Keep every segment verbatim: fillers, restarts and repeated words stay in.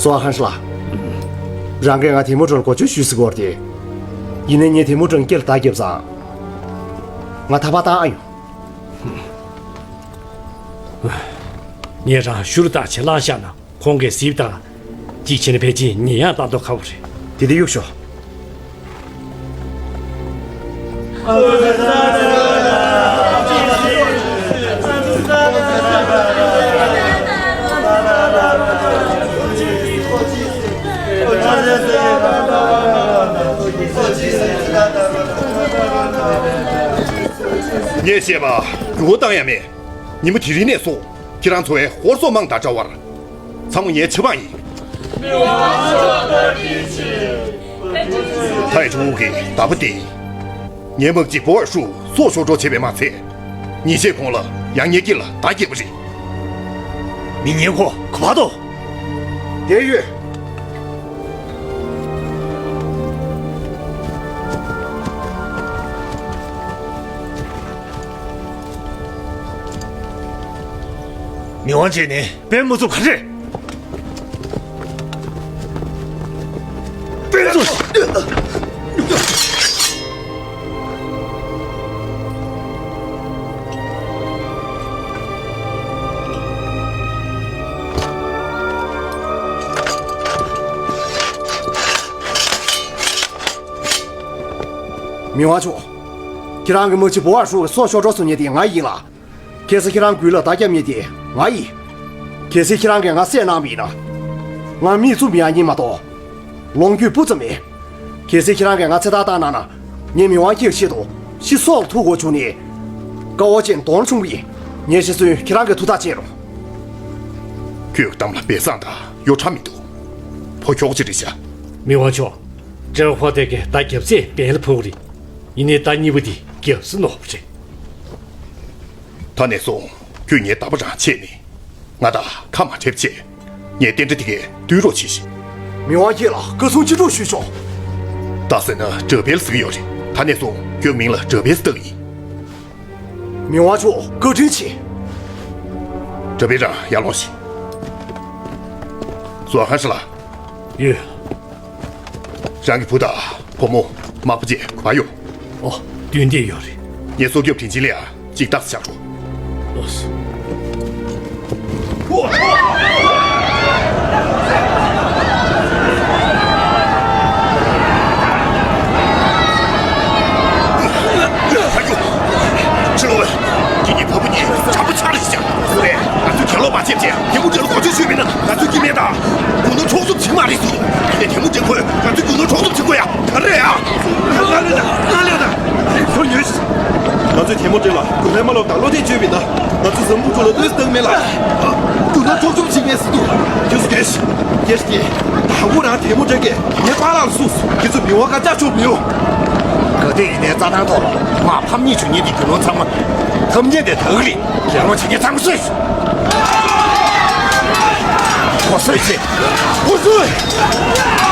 ཙོ་ཧན་ཧྲི་ལགས། རང་གིས་ང་ཐེ་མུ་ཀྲུང་གོ་ཆོད་ཞུས་ཟེར་གོ་རེད་དེ། ཡིན་ནའི་ངས་ཐེ་མུ་ཀྲུང་སྐེ་ལ་རྡོ་བརྒྱབ་ཙང་། ང་ཐག་པ་བཏང་ཨ་ཡོང་། ངས་རང་ཤུར་བཏང་བྱས་བླངས་བཞག་ན། ཁོང་གིས་གཟིགས་དང་། གཅིག་བྱས་ན་ཕལ་ཆེར་ཉེས་ཡག་བཏང་མདོག་ཁ་པོ་རེད། དེ་དེ་གཡུག་ཤོག་ངས་བཤད་པ་འགྱུར་བ་བཏང་ཡ་མེད། ཉིན་མོ་དེ་རིང་ནས་བཟུང་ཁྱེད་རང་ཚོ་བའི་ཧོར་སོག་དམངས་དང་འདྲ་བར། ཚང་མ་ངའི་ཆབ་འབངས་ཡིན། མི་དབང་མཆོག་བཀའ་དྲིན་ཆེ། ཐའི་ཀྲུའུ་གི་ཟླ་བ་འདི། ངའི་དམག་སྤྱི་བོ་ཨར་ཧྲུ་སྲོག་ཤོར་འགྲོ་བྱས་པས་མ་ཚད། ཉིན་ཤས་གོང་ལ་ཡང་ངའི་སྐེ་ལ་རྡོ་བརྒྱབ་པ་རེད། མི་ཉན་ཁོ་ག་པར་འདུག་དེར་ཡོད། མི་དབང་བྱས་ནས་དཔེ་མི་ཚུགས་ག་རེ། དཔེ་མི་ཚུགས། མི་དབང་མཆོག་ཁྱེད་རང་གི་དམག་སྤྱི་བོ་ཨར་ཧྲུ་གི་སྲོག་ཤོར་འགྲོ་སོང་མཁན་དེ་ང་ཡིན་ལ། གལ་སྲིད་ཁྱེད་རང་མགུལ་ལ་རྡོ་བརྒྱབ་མཁན་དེ་ང་ཡིན། གལ་སྲིད་ཁྱེད་རང་གིས་ང་བསད་གནང་བ་ཡིན་ན། ང་མིག་བཙུམ་ཡང་ཉན་མ་གཏོགས། ལོངས་སྤྱོད་སྤུ་ཙམ་མེད། གལ་སྲིད་ཁྱེད་རང་གིས་ང་ཚེ་ཐར་བཏང་གནང་ན། ངས་མི་དབང་ཁྱེད་ཆེད་དུ་ཤི་སྲོག་ལ་ཐུག་དགོས་བྱུང་ནས། དཀའ་བ་ཅན་གདོང་ཆུང་བ་ཡིན། ངས་ཤི་སོང་ཁྱེད་རང་གིས་ཐུགས་ཐག་བཅད་རོགས། ཁྱོད་གཏམ་ལ་སྦས་གསང་དང་གཡོ་ཁྲམ་མི་འདུག་ཕོ་ཁྱོག་ཅིག་རེད་ཤག་མི་དབང་མཆོག་ཀྲེན་ཧོ་ཏེ་གིས་རྡོ་བརྒྱབ་ཚད་བལ་ལ་ཕབ་པ་རེད། ཡིན་ནའི་རྡོ་གཉིས་པ་འདི་བརྒྱབ་ས་ནོར་བ་རེད། ད་ནས་བཟུང་ཁྱོད་ངའི་ཟླ་བ་རང་བྱས་ནས། ང་དང་ཁ་མ་འབྲལ་བྱས། ངའི་རྟེན་འབྲེལ་དེ་གས་བསྟུན་རོགས་བྱེད་ཤིག་མི་དབང་ཁྱེད་ལ་བཀའ་གསུང་ཅི་སྒྲུབ་ཞུས་ཆོག་རྡོ་ཟེར་ན་དྲག་འཕེལ་ཟེར་གྱི་ཡོད་རེད། ད་ནས་བཟུང་ཁྱོད་མིང་ལ་དྲག་འཕེལ་ཟེར་བཏགས་ཡིན། མི་དབང་མཆོག་བཀའ་དྲིན་ཆེ། དྲག་འཕེལ་རང་ཡར་ལོངས་ཤིག་ཙོ་ཧན་ཧྲི་ལགས། ཡོད། རང་གི་བུ་དང་བུ་མོ་མ་པ་བཅས་ག་པར་ཡོད། ཨོ། མདུན་དེར་ཡོད་རེད། ངའི་སྲོག་སྐྱོབ་དྲིན་ཆེན་ལ་ཡང་ཅིག་རྟགས་བཞག་རོགས། ལགས་སོ། ཕ་ཡུལ། ཕྱི་ལོགས། ཁྱེད་ཀྱི་བུ་མོ་གཉིས་དྲང་པོ་ཆགས་རེ་བཞག་ལས། ང་ཚོས་གྱེན་ལོག་མ་བྱེད་ཅེས་ཐེ་མུ་ཀྲུང་ལ་གོ་བརྗོད་ཞུས་མིན་ན། ང་ཚོས་སྐྱིད་མེད་དང་། རྒྱུ་ནོར་འཕྲོག་བཅོམ་བྱེད་མ་རེད་ཟེར། དེ་ཐེ་མུ་ཀྲུང་ཁོས་ང་ཚོའི་རྒྱུ་ནོར་འཕྲོག་བཅོམ་བྱེད་དགོས་ཡ། ག་རེ་ཡ། ང་ལ་ད། ང་ལ་ད། ཁྱོད་ཉོན་ཞིག་ང་ཚོས་ཐེ་མུ་ཀྲུང་ལ་རྒྱུ་ལས་མ་ལོབས་དང་བློ་གཏད་བཅོལ་མིན་ན། ང་ཚོས་ཟམ་བུ་ཆུ་ལ་གནོད་བཏང་མེད་ལ། རྒྱུ་ནོར་འཕྲོག་བཅོམ་བྱེད་མེད་ཟེར་འདུག་ཁྱོད་ཚོ་སྐད་ཤིག་སྐད་ཤིག་དང་པོ་རང་ཐེ་མུ་ཀྲུང་གིས་ངའི་པཱ་ལགས་ལ་གསུངས་སོང་། ཁྱེད་ཚོས་མི་དབང་ཁ་བཅག་ཆོག་མི་ཡོང་། ག་དུས་ཡིན་ནའི་རྩྭ་ཐང་ཐོག་ལ་དམག་ཕམ་ཉེས་བྱུང་མཁན་གྱི་རྒྱུ་ནོར་ཚང་མ་ཐམས་ཅད་དེ་དག་རེད། གྱེན་ལོག་བྱེད་མཁན་ཚང་མ་གསོད་ཤོག་ཁོ་གསོད་བྱེད། ཁོ་གསོད།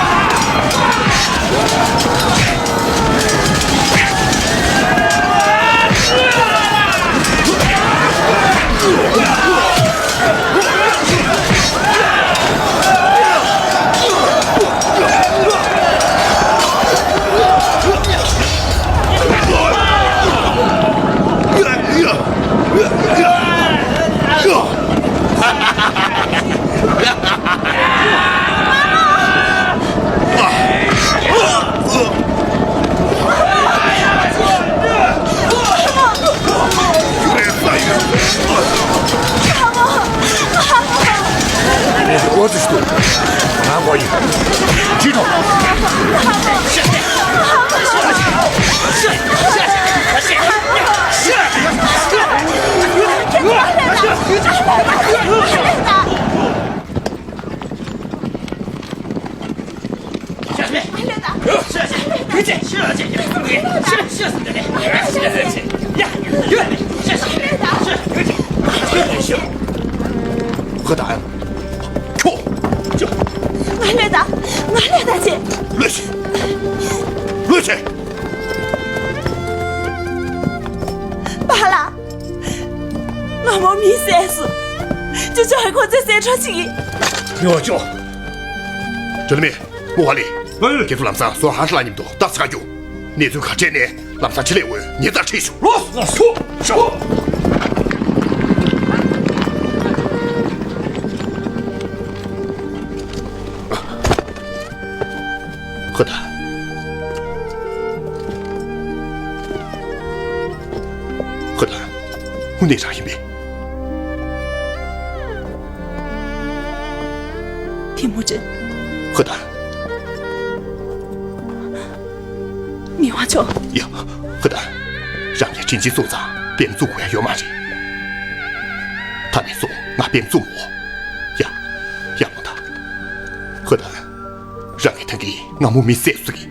ཧུ་དང་། ཁྱོ། ང་ལས་ད། ང་ལས་ད་ཅེ། ལོས་ཤིག་ལོས་ཤིག་པཱ་ལགས། ང་མོ་མི་བསད་སོང་། ཅོ་ཅོ་ཧེ་ཁོ་ཚོས་བསད་འཕྲོག་བྱེད་ཀྱི། ཡོ་ཅོ། ལ་མེ། མོ་ཧ་ལི། ཨེ། ཁྱེད་ཚོ་ལམ་སང་སོ་ཧང་ཧྲ་ལ་མཉམ་དུ་ལྟ་ས་ག་རྒྱུ། གནས་ཚུལ་ག་འཕྲད་ནས་ལམ་སང་ཕྱི་ལས་འོས་ཉེ་རྩར་ཁྲིད་ཤོག་ལོ་ལོ་སོ་ཤོ། ཧུ་ཐང་། ཧུ་ཐང་། དངོས་གནས་རང་ཡིན་པས། ཐེ་མུ་ཅིན། ཧུ་ཐང་། མི་དབང་མཆོག་ཡ། ཧུ་ཐང་། རང་གིས་དྲིན་ཆེན་སོང་ཙང་དཔེ་མི་བཙུགས་དགོས་ཡ་ཡོད་མ་རེད། ད་ནས་བཟུང་ང་དཔེ་མི་བཙུགས་མོ། ཡ། ཡ་མོ་ད། ཧུ་ཐང་། རང་གིས་ད་གིན་ང་མོ་མི་བསད་སུ་གི།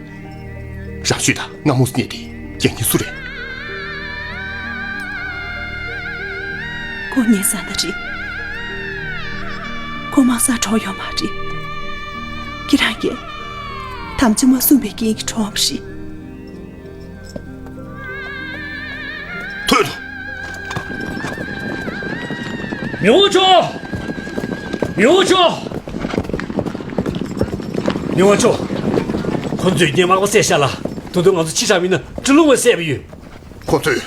རང་ཤུལ་དང་ང་མོ་སྙེ་དེ་རྒྱག་ཉེན་སུ་རེད། ཁོ་ངའི་བཟའ་ཟླ་རེད། ཁོ་མ་བཟའ་གྲོགས་ཡོད་མ་རེད། ཁྱེད་རང་གིས་དམ་བཅའ་མ་སྲུང་བའི་རྐྱེན་གྱིས་གྲོངས་པ་རེད། ཐོན་ཐོན། མི་དབང་མཆོག་མི་དབང་མཆོག་མི་དབང་མཆོག་ཁོ་ཚོས་ངའི་མག་པ་བསད་ཤག་ལ། ད་དུང་ང་ཚོ་ཕྱི་དྲགས་མིན་ན་ཀྲི་ལུང་བས་བསད་པ་ཡོད། ཁོ་ཚོས་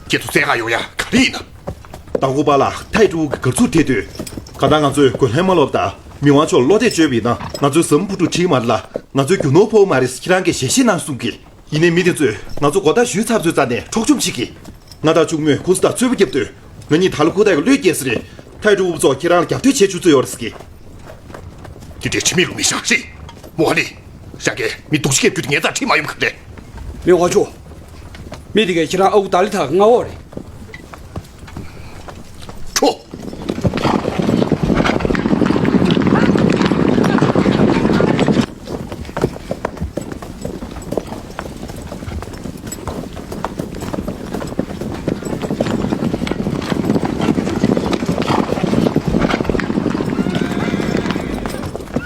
ཁྱེད་ཚོ་བཙལ་ག་ཡོང་ཡ་ག་རེ་ཡིན་ན། ཏ་ཀུ་པ་ལགས། ཐའི་ཀྲོའུ་གི་གར་ཚུར་ཐེ་དུས། གང་ལྟར་ང་ཚོས་རྒོལ་ལན་མ་སློག་དང་མི་དབང་མཆོག་བློ་གཏད་བཅོལ་བ་ཡིན་ན་ང་ཚོའི་ཟམ་བུ་ཕྲུག་ཁྲིད་མ་རེད་ལ། ང་ཚོའི་རྒྱུ་ནོར་ཕོག་མ་རེད་ཟེར་ཁྱེད་རང་གིས་ཞལ་བཞེས་གནང་གསུང་གི། ཡིན་ནའི་མི་དེ་ཚོས་ང་ཚོ་མགོ་ཐག་གཞུས་ཚར་ཚོད་རྩ་ནས་འཕྲོག་བཅོམ་བྱེད་ཀྱི། ང་དང་གཅུང་མོས་ཁོ་ཚོ་དང་རྩོད་པ་བརྒྱབ་དུས། ང་གཉིས་ད་ལོ་ཁུག་ཐག་གི་བློས་བསྐྱལ་ས་རེད། ཐའི་ཀྲོའུ་པ་ཚོ་ཁྱེད་རང་ལ་རྒྱབ་གཏོད་བྱེད་ཆུ་ཚོད་ཡོད་རེད་ཟེར་གི། དེ་འདྲའི་ཁྲིམས་མེད་ལུགས་མེད་བཞག་རེད། མོ་ཧ་ལི། རང་གིས་མི་སྡུག་ཅག་སྐྱེ་རྒྱུ་དེ་ངའི་རྩར་ཁྲིད་མ་ཡོང་ག་རེད། མི་དབང་མཆོག་མི་དེ་གས་ཁྱེད་རང་ཨ་ཁུ་ཏཱ་ལི་ཐའི་མངའ་འོག་རེད། ཁྲོ།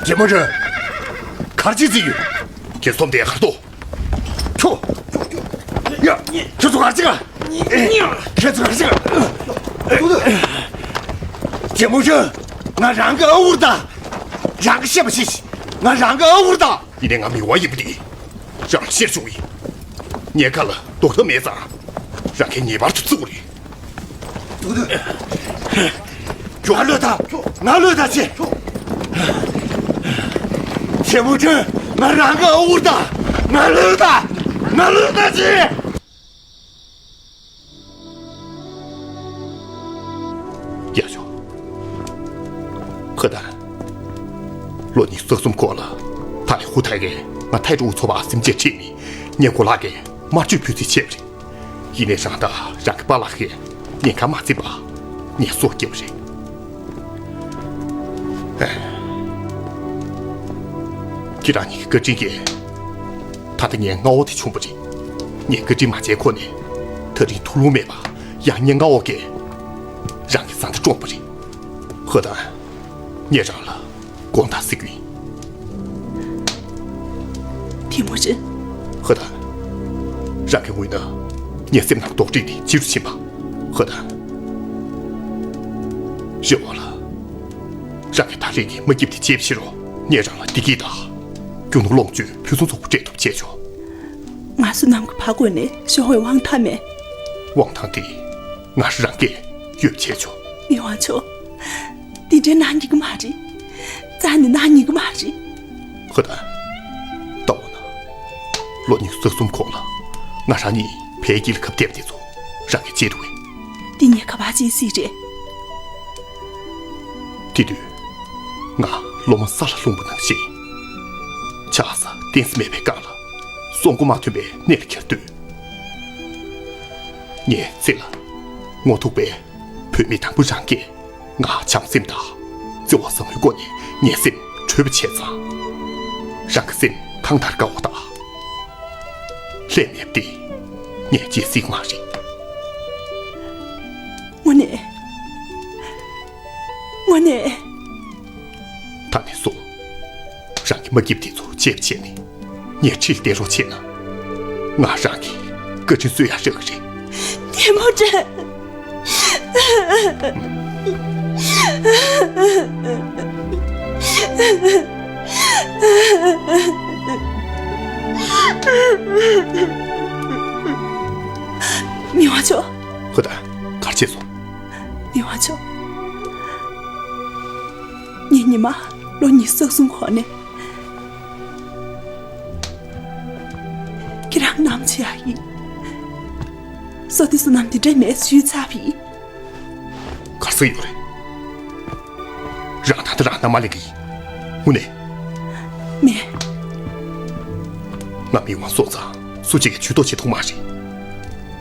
རྒྱལ་མོ་ཅོན། ག་རེ་བྱེད་རྩིས་ཡོད། ཁྱེད་ཚོ་འདི་གར་འདུག་ཁྱོ། ཡ། ཁྱེད་ཚོ་ག་རེ་བྱེད་ག་ཁྱེད་ཚོ་ག་རེ་བྱེད་ག་རྒྱལ་མོ་ཅོན། ང་རང་གི་ཨ་ཁུ་རེད་ད། རང་གིས་བཤད་པ་བྱེད། ང་རང་གི་ཨ་ཁུ་རེད་ད། ཡིན་ནའི་ང་མི་དབང་ཡིན་པ་འདི་རང་ཤེས་བྱུང་ཡིན། ངའི་ཁ་ལ་རྡོག་ཐབས་མེད་ཙང་། རང་གིས་ངེས་པར་དུ་བཙུགས་རེད། ང་བློས་ཐག་ང་བློས་ཐག་ཆད། ཆེ་མོ་ཅོན། ང་རང་གི་ཨ་ཁུ་རེད་ད། ང་བློས་ཐག་ང་བློས་ཐག་ཆད། ཡ་ཆོ། ཧ་ད། ལོ་ཉི་ཤུ་རྩ་གསུམ་གོང་ལ། ད་ལི་ཧུ་ཐའི་གིས་ང་ཐའི་ཀྲོའུ་ཚོ་བར་སེམས་ཅན་ཁྲིད་ནས་ངའི་གོ་ལག་གི་དམར་མཆོད་ཕུལ་རྩིས་བྱས་པ་རེད། ཡིན་ནའི་རང་དང་རང་གི་པཱ་ལགས་ཀྱིས་ཉེན་ཁ་མ་འཛེམས་པར་ངའི་སྲོག་བསྐྱབས་པ་རེད། ཨེ། ཁྱེད་རང་གཉིས་ཀྱི་བཀའ་དྲིན་གྱིས་ད་ལྟ་ངའི་མངའ་འོག་དེ་བྱུང་བ་རེད། ངས་བཀའ་དྲིན་མ་བྱས་གོང་ནས་ད་རིང་ཐུགས་ལོང་མེད་པར་ཡང་ངའི་མངའ་འོག་གིས་རང་གི་བཟའ་ཟླ་བཀྲོངས་པ་རེད། ཧུ་ཐང་། ངས་རང་ལ་དགོངས་དག་ཟེར་གྱི་ཡིན། ཐེ་མུ་ཅིན། ཧུ་ཐང་། རང་གི་ངོས་ནས་ངའི་སེམས་ནང་དོགས་འདྲི་དེ་ཇེ་རུ་ཕྱིན་པ། ཧུ་ཐང་། ཞོ་ཝང་ལགས། རང་གིས་ད་རེས་ཀྱི་མ་སྐྱིད་དེ་བྱས་པའི་ཕྱིར་རོ། ངས་རང་ལ་བདེ་སྐྱིད་དང་། རྒྱུ་ནོར་ལོངས་སྤྱོད་ཕུན་སུམ་ཚོགས་པ་སྤྲད་ཐུབ་བྱས་ཆོག་ང་བསོད་ནམས་ཀྱི་ཕ་རྒོད་ནས་ཤོར་བའི་དབང་ཐང་མེད། དབང་ཐང་དེ་ང་རང་གིས་ཡོད་བྱས་ཆོག་མི་དབང་མཆོག་དེ་འདྲའི་གནང་ཉན་གྱི་མ་རེད། རྩ་ནས་གནང་ཉན་གྱི་མ་རེད། ཧུ་ཐང་། ལྟ་འོ་ན། ལོ་ཉི་ཤུ་རྩ་གསུམ་གོང་ལ་ང་རང་གཉིས་ཕའི་དཀྱིལ་ཁབ་བལྟས་པ་དེ་ཚོ་རང་གིས་བརྗེད་འདུག་གས། འདི་ངས་ག་པར་བརྗེད་སྲིད་རེད། དེ་དུས་ང་ལོ་མ་ས་ལ་ལྷུང་བ་ནང་བཞིན། ཆགས་ས་གཏན་ས་མེད་པའི་སྒང་ལ་སྲོག་མགོ་མ་ཐོན་པའི་གནས་ལ་འཁྱེར་དུས། ངའི་ཚེ་ལ་ངོ་ཐུག་པའི་བུད་མེད་དང་པོ་རང་གིས་ང་བྱམས་སེམས་དང་བརྩེ་བ་ཟབ་མོའི་སྒོ་ནས་ངའི་སེམས་འཕྲོད་པ་བྱས་ཙང་། རང་གི་སེམས་གང་ལྟར་དགའ་བ་དང་། ལྷད་མེད་པ་དེ་ངས་བརྗེད་སྲིད་མ་རེད། དངོས་གནས། དངོས་གནས། ད་ནས་བཟུང་། རང་གི་མ་སྐྱིད་དེ་ཚོ་བརྗེད་པ་བྱས་ནས་ངའི་འཁྲིས་ལ་བསྡད་རོགས་བྱས་ན། ང་རང་གི་བཀའ་དྲིན་གསོ་ཡག་རག་གི་རེད། ཐེ་མུ་ཅིན། མི་དབང་མཆོག་ཧུ་ཐན། ག་རེ་བྱས་སོང་། མི་དབང་མཆོག་ངས་ཉི་མ་ལོ་ཉི་ཤུ་རྩ་གསུམ་གོང་ནས་ཁྱེད་རང་ནང་མི་ཆེན་ཡིན། བསོད་བདེ་བསོད་ནམས་དེ་འདྲ་མེད་ཞུས་ཚར་བ་ཡིན། ག་རེ་ཟེར་ཡོད་རེད། རང་ད་ལྟ་རང་མནའ་མ་ལེན་གི་ཡིན། དངོས་གནས། མེད། ང་མི་དབང་སོང་ཙང་སུ་གཅིག་གིས་ཇུས་གཏོགས་བྱེད་ཐུབ་མ་རེད།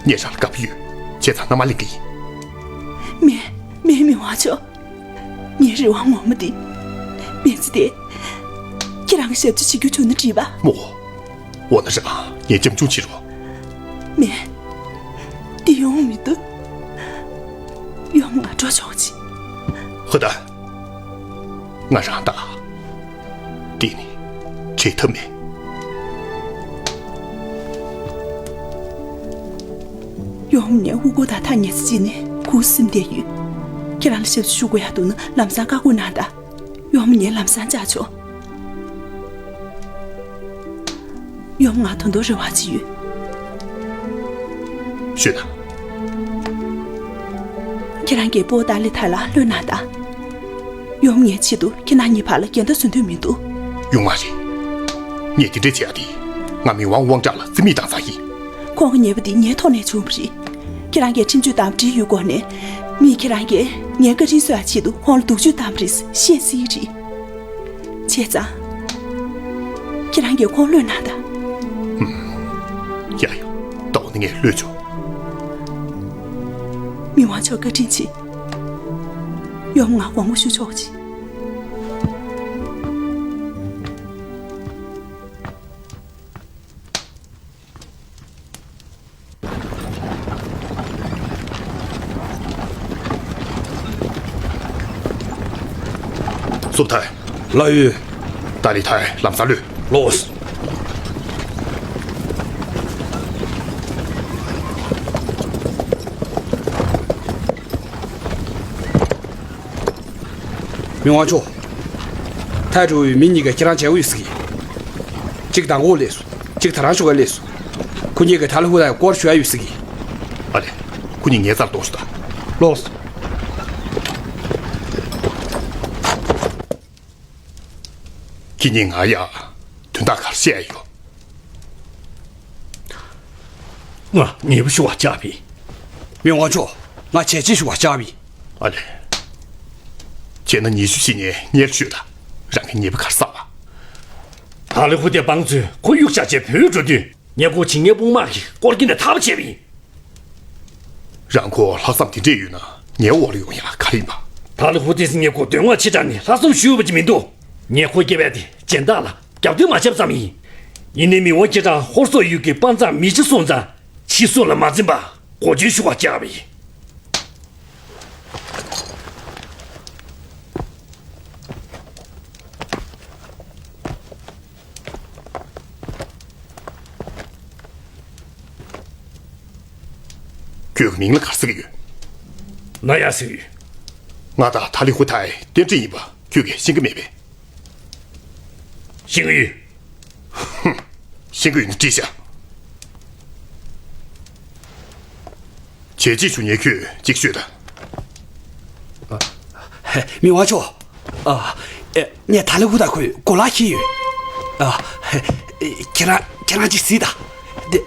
ངས་རང་ལ་དགའ་པོ་ཡོད། བྱས་ཙང་མནའ་མ་ལེན་གི་ཡིན། མེད། མེད། མི་དབང་མཆོག་ངའི་རེ་བ་ངོ་མ་དེ། སྨན་རྩིས་དེ། ཁྱེད་རང་གི་ཞབས་ཕྱི་བྱེད་རྒྱུ་བྱུང་ན་འགྲིག་པ། མོ། འོ་ན་རང་ངས་སྐྱབས་བཅོལ་བྱེད་རོགས། མེད། དེ་ཡོང་མི་འདུག་ཡོང་ང་འགྲོ་ཆོག་ཅིག་ཧུ་ཐན། ང་རང་ད། འདི་ནི་བྲལ་ཐབས་མེད། ཡོང་ངས་དབུ་གུར་དང་ཐག་ཉེ་ས་ཅིག་ནས་ཁུ་སིམ་བསྡད་ཡོད། ཁྱེད་རང་ལ་ཞབས་ཕྱི་ཞུ་དགོས་ཡག་འདུག་ན་ལམ་སང་བཀའ་བསྒོ་གནང་དང་། ཡོམ་ངས་ལམ་སང་བཅར་ཆོག་ཡོམ་ང་ད་དུང་རེ་བ་ཅིག་ཡོད། ཞུས་དང་། ཁྱེད་རང་གིས་སྤོ་ཏཱ་ལི་ཐའི་ལ་གློད་གནང་དང་། ཡོམ་ངའི་ཆེད་དུ་ཁྱེད་རང་གཉིས་བར་ལ་འགལ་ཟླ་བཟོ་འདོད་མི་འདུག་ཡོང་མ་རེད། ངས་དེ་འདྲས་བྱེད་ཡ་དེ། ང་མི་དབང་དབང་གྲགས་ལ་རྩིས་མེད་བཏང་ཚར་ཡིན། ཁོང་གི་ཉེས་པ་འདི་ངའི་ཐོག་ནས་བྱུང་བ་རེད། ཁྱེད་རང་གིས་ཁྲིམས་གཅོད་དམ་བསྒྲིལ་ཡོད་སྐོར་ནས། མི་ཁྱེད་རང་གིས་ངའི་བཀའ་དྲིན་གསོ་ཡ་ཆེད་དུ་ཁོང་ལ་སྡུག་སྤྱོད་བཏང་བ་རེད་བཤད་སྲིད་རེད། བྱས་ཙང་། ཁྱེད་རང་གིས་ཁོང་གློད་གནང་དང་། ཡ་ཡ། ད་འོ་ན་ངས་གློད་ཆོག་མི་དབང་མཆོག་བཀའ་དྲིན་ཆེ། ཡོམ་ང་དགོངས་པ་ཞུ་ཆོག་ཅིག་སུབ་ཐའི། ལགས་ཡོད། ཏཱ་ལི་ཐའི་ལམ་སང་གློད། ལོས། མི་དབང་མཆོག་ཐའི་ཀྲོའུ་ཡི་མི་གཉིས་ཀས་ཁྱེད་རང་མཇལ་གི་ཡོད་ཟེར་གི། གཅིག་མདང་དགོང་སླེབས་སོང་། གཅིག་ད་རང་ཞོགས་ཀས་སླེབས་སོང་། ཁོ་གཉིས་ཀས་ཐ་ལི་ཧུ་ཐའི་སྐོར་ཞུ་ཡ་ཡོད་ཟེར་གི། ཨ་ལེ། ཁོ་གཉིས་ངའི་རྩར་གཏོང་ཤོག་དང་། ལོས། ཁྱེད་གཉིས་ང་ཡ། དོན་དག་ག་རེ་བཤད་ཡ་ཡོད། ང་ཉེས་པ་ཞུ་བར་བཅར་བ་ཡིན། མི་དབང་མཆོག་ང་བྱས་རྗེས་ཞུ་བར་བཅར་བ་ཡིན། ཨ་ལེ། བྱས་ན་ཉེས་ཞུ་ཞིག་ངས་སྔོན་ལ་ཞུས་དང་། རང་གི་ཉེས་པ་ག་རེ་བསགས་པ། ཐ་ལི་ཧུ་ཐའི་དཔང་ཚོས་ཁོ་གཡུག་བཞག་བྱས་བུད་འགྲོ་དུས། ངས་ཁོ་ཇིང་ངེ་དཔུང་དམག་གིས་སྐོར་གྱིན་ནས་ཐར་པ་བྱས་པ་ཡིན། རང་ཁོ་ལྷག་བསམ་དེ་འདྲས་ཡོད་ན་ངའི་འོག་ལ་ཡོང་ཡ་ག་རེ་ཡིན་པ། ཐ་ལི་ཧུ་ཐའི་སྲིད་ངས་ཁོ་དོན་དག་ཆེ་དྲགས་ནས་ལྷག་བསམ་ཞུས་པ་ཅིག་མི་འདུག་ངས་ཁོ་སྐྱེལ་བ་དེ་སྦྱིན་བདག་ལ་རྒྱབ་སྐྱོར་མ་བྱས་ཙམ་ཡིན། ཡིན་ནའི་མི་དབང་ཁྱེད་རང་ཧོར་སོག་ཡུལ་གྱི་དཔའ་མཛངས་མི་གཅིག་སོང་ཙང་ཕྱི་སོག་ལ་མ་འཛེམས་པ་གོ་བརྗོད་ཞུ་བར་བཅར་བ་ཡིན། ཁྱོད་ཀྱི་མིང་ལ་ག་རེ་ཟེར་གྱི་ཡོད། ན་ཡ་ཟེར་གྱི་ཡོད། ང་དང་ཐ་ལི་ཧུ་ཐའི་རྟེན་འབྲེལ་ཡིན་པ་ཁྱོད་ཀྱིས་ཤེས་ཀྱི་མེད་པས། ཤེས་ཀྱི་ཡོད། ཤེས་ཀྱི་ཡོད་ན་བྲིས་ཤག་བྱས་རྗེས་ཞུ་མཁན་ཁྱོད་ཅིག་ཤོད་དང་། མི་དབང་མཆོག་ཨ། ཨེ། ངས་ཐ་ལི་ཧུ་ཐའི་ཁོའི་གོ་ལག་ཁྱེར་ཡོད། ཨ། ཁྱེད་རང་ཁྱེད་རང་ཅིག་གཟིགས་དང་། འདི།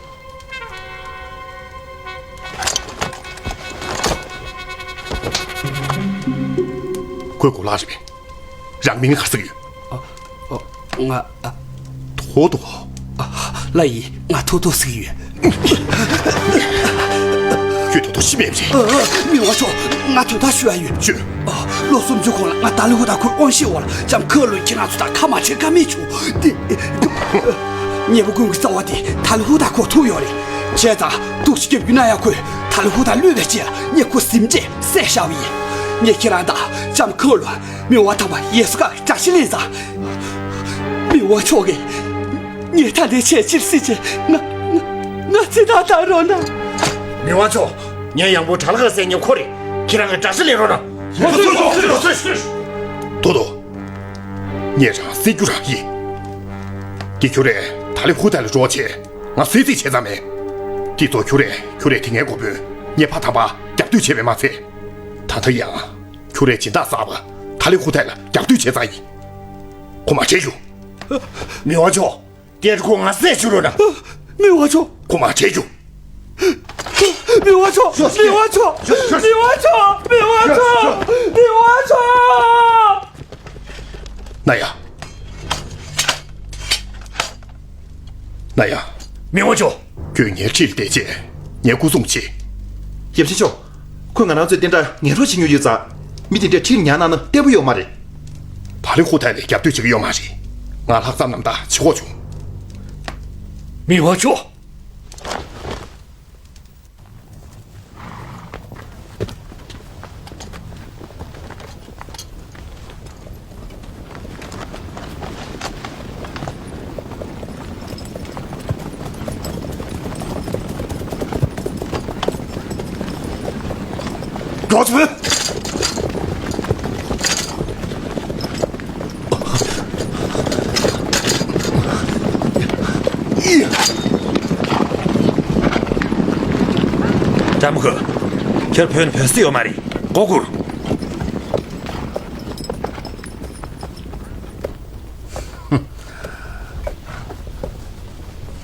ཁོའི་གོ་ལག་རེད་པས། རང་མིང་ག་རེ་ཟེར་གྱི་ཡོད། ཨ། ཨ། ང་། ཨ། ཐོ་ཐོ། ཨ། ལགས་ཡིན། ང་ཐོ་ཐོ་ཟེར་གྱི་ཡོད། ཁྱོད་ཐོ་ཐོ་ཤི་མེད་པ་རེད། ཨ། མི་དབང་མཆོག་ང་དོན་དག་ཞུ་ཡ་ཡོད། ཞུ། ཨ། ལོ་གསུམ་ཅུ་གོང་ལ་ང་ཐ་ལི་ཧུ་ཐའི་ཁོའི་དབང་ཤེད་འོག་ལ་ལྕམ་ཁ་ལོན་ཁྱེད་རང་ཚོ་དང་ཁ་མ་བྲལ་ཀ་མེད་བྱུང་། དེ། ཉེས་པ་ཀུན་གྱི་རྩ་བ་དེ་ཐ་ལི་ཧུ་ཐའི་ཁོ་ཐུག་ཡོད་རེད། བྱས་ཙང་སྡུག་ཅག་རྒྱབ་རྒྱུ་ན་ཡང་ཁོས་ཐ་ལི་ཧུ་ཐའི་གློད་པའི་རྗེས་ལ་ངས་ཁོ་ཟིན་བྲིས་བསད་བཞག་པ་ཡིན། ངས་ཁྱེད་རང་དང་ལྕམ་ཁ་ལོན། མི་དབང་དམ་པ་ཡེ་སུ་ཁྲི་ལ་དགྲ་ཤ་ལེན་ཙང་། མི་དབང་མཆོག་གིས་ངས་ད་ལྟའི་ཆེས་ཕྱིར་སྲིད་ཅེས་ང་ང་ང་ཚེ་ཐར་བཏང་རོགས་གནང་། མི་དབང་མཆོག་ངའི་ཡང་པོ་གྲ་ལ་ཁ་ཟེར་མཁན་ཁོ་རེད། ཁྱེད་རང་གིས་དགྲ་ཤ་ལེན་རོགས་གནང་། ལོ་སུ་ལོ་སུ་ལོ་སུ། དོ་དོ། ངས་རང་བསད་རྒྱུ་རང་ཡིན། ཀྱི་ཁྱོད་རས་ཐ་ལི་ཧུ་ཐའི་ལ་འགྲོ་བྱས་ང་སུས་རྩིས་བྱས་ཙང་མེད། དེ་ཚོ་ཁྱོད་རས་ཁྱོད་རས་དེ་ངའི་འགོ་དཔོན་ཉེ་ཕ་དམ་པ་རྒྱབ་གཏོད་བྱས་པས་མ་ཚད། ད་ལྟ་ཡང་ཁྱོད་རས་སྦྱིན་བདག་གསར་པ་ཐ་ལི་ཧུ་ཐའི་ལ་རྒྱབ་གཏོད་བྱས་ཙང་ཡིན། ཁོ་མ་བྲལ་རྒྱུ། མི་དབང་མཆོག་དེར་ཁོ་ང་བསད་ཤོག་རོགས་གནང་། མི་དབང་མཆོག་ཁོ་མ་བྲལ་རྒྱུ། མི་དབང་མཆོག་མི་དབང་མཆོག་མི་དབང་མཆོག་མི་དབང་མཆོག་མི་དབང་མཆོག་ན་ཡ། ན་ཡ། མི་དབང་མཆོག་ཁྱོད་ངའི་ཁྲིར་བསྡད་རྗེས་ངའི་སྐུ་སྲུང་བྱེད། ཡབ་ཆེན་མཆོག་ཁོས་ང་རང་ཚོའི་རྟེན་འབྲེལ་ངན་རོགས་བྱེད་མྱོང་ཡོད་ཙང་། མི་དེ་འདྲས་ཁྲིར་ཉར་གནང་ན་བརྟན་པོ་ཡོད་མ་རེད། ཐ་ལི་ཧུ་ཐའི་ལ་རྒྱབ་གཏོད་བྱེད་ཀྱི་ཡོད་མ་རེད། ང་ལྷག་བསམ་རྣམ་དག་བྱེད་དགོས་བྱུང་། མི་དབང་མཆོག་མགྱོགས་བྱོས། ཀྲམ་ཧུ། ཁྱོད་བོད་བོད་སྲིད་ཡོད་མ་རེད། མགོ་སྒུར།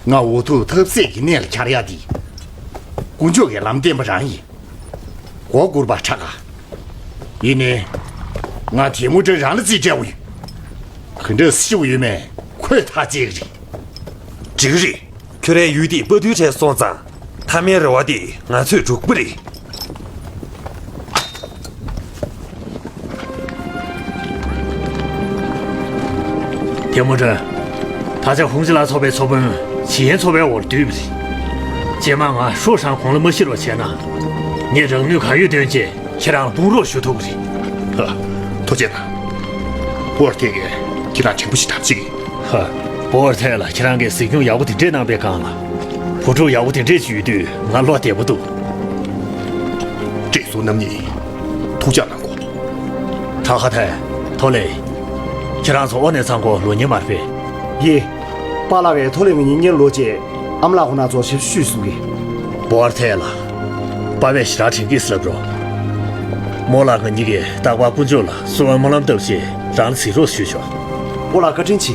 ང་འུ་ཐུག་ཐབས་ཟད་ཀྱི་གནས་ལ་གྱར་ཡ་དེ། དཀོན་མཆོག་གི་ལམ་བསྟན་པ་རང་ཡིན། མགོ་སྒུར་བ་ཁྲག་ག་ཡིན་ནའི། ང་དེ་མོ་འདྲ་རང་ལ་རྩིས་སྤྲད་པ་ཡིན། ག་འདྲ་སྲིད་ཡོད་མེད་ཁོས་ཐག་བཅད་ཀྱི་རེད། འགྲིག་གི་རེད། ཁྱོད་རའི་ཡུལ་དེ་དཔའ་རྟུལ་གྲས་སོང་ཙང་། མཐའ་མའི་རེ་བ་དེ་ང་ཚོས་འགྲུབ་ཀྱི་རེད། ཐེ་མུ་ཀྲིན། ད་ཆ་ཧུང་ཅི་ལ་ཚོགས་པའི་ཚོགས་དཔོན་ཇི་ཡན་ཚོགས་པའི་འོག་ལ་བསྡུས་པ་རེད། རྗེས་མ་ང་ཧྲོ་ཧྲང་གོང་ལ་མ་ཤི་རོགས་བྱས་ན། ངས་རང་ནུས་གང་ཡོད་བཏོན་བྱས་ཁྱེད་རང་ལ་དཔུང་རོགས་ཞུ་ཐུབ་ཀྱི་རེད། ཧ། ཐུགས་རྗེ་གནང་། པོར་ཐེ་གིས་ཁྱེད་རང་དྲན་པོ་ཞིག་ཐབས་ཅིག་ཧ། པོར་ཐེ་ལ་ཁྱེད་རང་གིས་གཟིགས་སྐྱོང་ཡག་པོ་དེ་འདྲས་གནང་པའི་སྒང་ལ། བུ་ཕྲུག་ཡག་པོ་དེ་འདྲས་ཅིག་ཡོད་དུས་ང་བློ་བདེ་པོ་འདུག་བཀྲས་ཟུར་རྣམ་གཉིས་ཐུགས་ཅག་གནང་གོ། ཁྲ་ཧ་ཐའི། ཐོ་ལེ། ཁྱེད་རང་ཚོ་ཨོ་ནེ་ཚང་གོ་ལོ་ཉེ་མར་ཕེ། ཡེ། པཱ་ལགས་ཀྱིས་ཐོ་ལེ་ང་གཉིས་གཉེར་ལོག་རྗེས་ཨ་མ་ལགས་ཁོ་ན་ཚོར་ཞབས་ཞུ་ཞུས་གསུང་གི། པོར་ཐེ་ལ། པ་བས་ཞེ་དྲག་དྲན་གྱིས་ལབ་རོགས། མོ་ལགས་ང་གཉིས་ཀྱིས་རྟག་པར་དཀོན་མཆོག་ལ་གསོལ་བ་སྨོན་ལམ་བཏབ་རྗེས་རང་ལ་གཟིགས་རོགས་ཞུས་ཆོག་པོ་ལགས་བཀའ་དྲིན་ཆེ།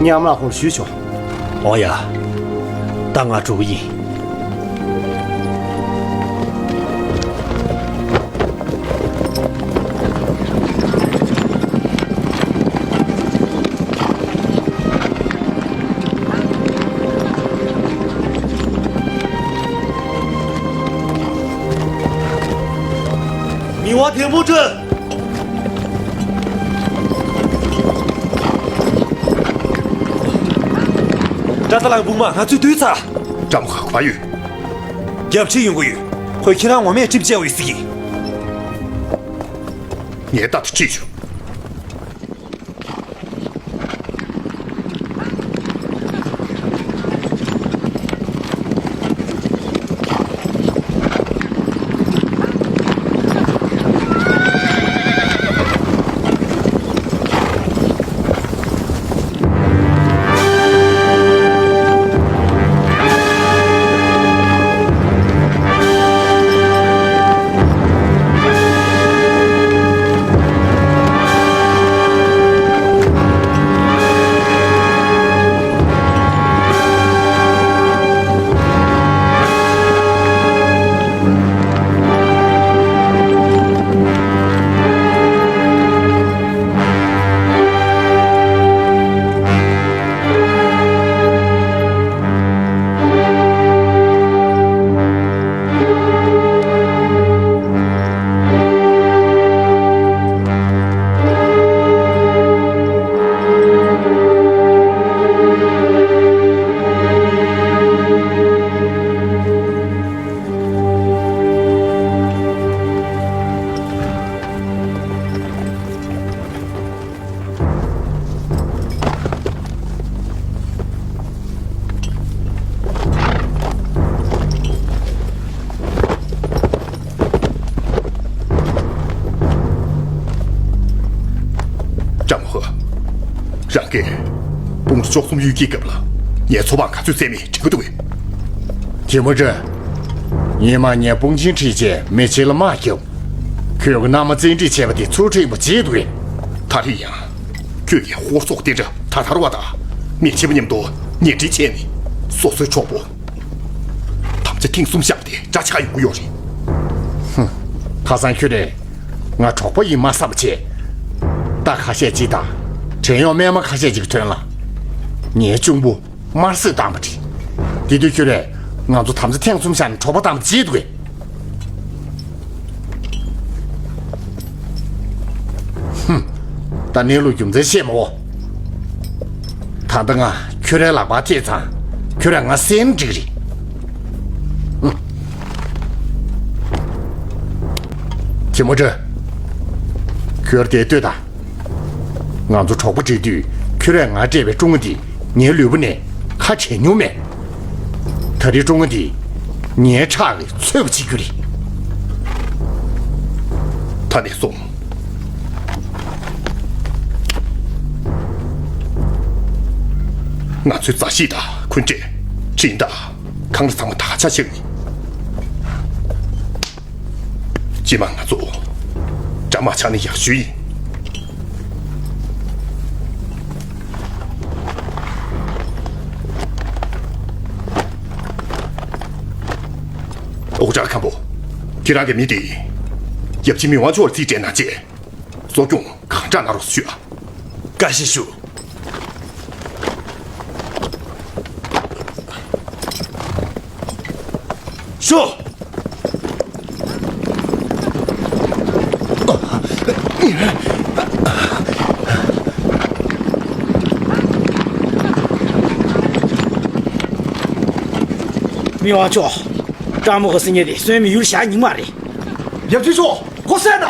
ངས་ཨ་མ་ལགས་ཁོང་ལ་ཞུས་ཆོག་འོ་ཡ། ད་ང་འགྲོ་གི་ཡིན། མི་དབང་ཐེ་མུ་ཀྲིན། ཀྲ་ཏ་ལའི་དཔུང་དམག་ང་ཚོས་བཏུལ་ཚར། ཀྲམ་ཧ་ག་པར་ཡོད། རྒྱབ་ཁྲིད་ཡོང་གི་ཡོད། ཁོས་ཁྱེད་རང་ངོ་མས་གྲིབ་བཅད་འོས་སྲིད་ཀྱི། ངས་རྟག་ཏུ་ཁྲིད་ཆོག་ཀྲམ་ཧོ། རང་གིས་ དཔུང་རུ་བཅུ་གསུམ་གཡུལ་འགྱེད་སྐབས་ལ་ངའི་ཚོ་དཔོན་ག་ཚོད་བསད་མེད་དྲན་གྱི་འདུག་གས། དེ་མོ་དྲན། ཉི་མ་ངས་དཔུང་ཆེན་ཁྲིད་བྱས་མི་ཕྱེད་ལ་དམག་བརྒྱབ། ཁོས་ཀྱི་མནའ་མ་བཙན་ཁྲིད་བྱས་པ་དེ་ཚུར་ཁྲིད་པ་བརྗེད་འདུག་གས། ད་རེས་ཡང་། ཁྱོད་ཀྱིས་ཧོར་སོག་གཏན་དྲག་ད་ཐར་བ་དང་མི་ཕྱེད་པ་མཉམ་དུ་ཉེ་འབྲེལ་བྱས་ནས་སོ་སོའི་གྲོགས་པོ། དམ་བཅའ་ཐེངས་གསུམ་བཞག་སྟེ་དགྲ་ཆགས་ཡོང་གི་ཡོད་རེད། ཧུམ། ཁ་སང་ཁྱོད་རས་ང་གྲོགས་པོ་ཡིན་མ་བསམ་པ་བྱས། རྟ་ཁ་ཤས་ཅིག་དང་། བྲན་གཡོག་རྨས་མ་ཁ་ཤས་ཅིག་གི་དོན་ལ། ངའི་གཅུང་པོ་དམར་གསོད་བཏང་བ་རེད། དེ་དུས་ཁྱོད་རས་ང་ཚོ་དམ་བཅའ་ཐེངས་གསུམ་བཞག་ནས་གྲོགས་པོ་བཏང་བ་བརྗེད་འདུག་གས། ཧུམ། ད་གནས་ལུགས་རྒྱུ་མཚན་བཤད་མ་འོ། ད་ལྟ་ང་ཁྱོད་རའི་ལག་པར་ཐེབས་ཙང་ཁྱོད་ར་ང་བསད་ན་འགྲིག་རེད། ཧུམ། དེ་མོ་དྲན། ཁྱོད་དེ་ལྟོས་དང་། ང་ཚོ་གྲོགས་པོ་བསྒྲིགས་དུས་ཁྱོད་རས་ང་སྤྲད་པའི་ཀྲུང་ཨ་འདི་ངའི་ལུས་པོ་ནས་ཁ་བྲལ་མྱོང་མེད། ད་རེས་ཀྲུང་ཨ་འདི་ངའི་ཁྲག་གིས་ཚོས་པ་བྱེད་རྒྱུ་རེད། ད་ནས་བཟུང་། ང་ཚོའི་མཛའ་བཤེས་དང་འཁོན་འགྲས། འཕྲིན་དང་། གང་ལ་ཚང་མ་ད་ཆ་ཆེ་ནི། རྗེས་མ་ང་ཚོ་དགྲ་དམག་ཆགས་ན་ཡག་ཤོས་ཡིན། ཨོ་ཅག་ཁམ་པོ། ཁྱེད་རང་གི་མི་དེ། ཡབ་ཆེན་མི་དབང་མཆོག་ལ་རྩིས་སྤྲད་གནང་རྗེས། གསོ་སྐྱོང་གང་དྲག་གནང་རོགས་ཞུ་ཨ། བཀའ་བཞིན་ཞུ། ཤོག་མི་དབང་མཆོག་ཀྲང་མོ་ཧི་ཟེར་མཁན་དེ་གསོན་མི་ཡུལ་བཞག་ཉིན་མ་རེད། ཡབ་ཆེན་མཆོག་ཁོ་བསད་ན།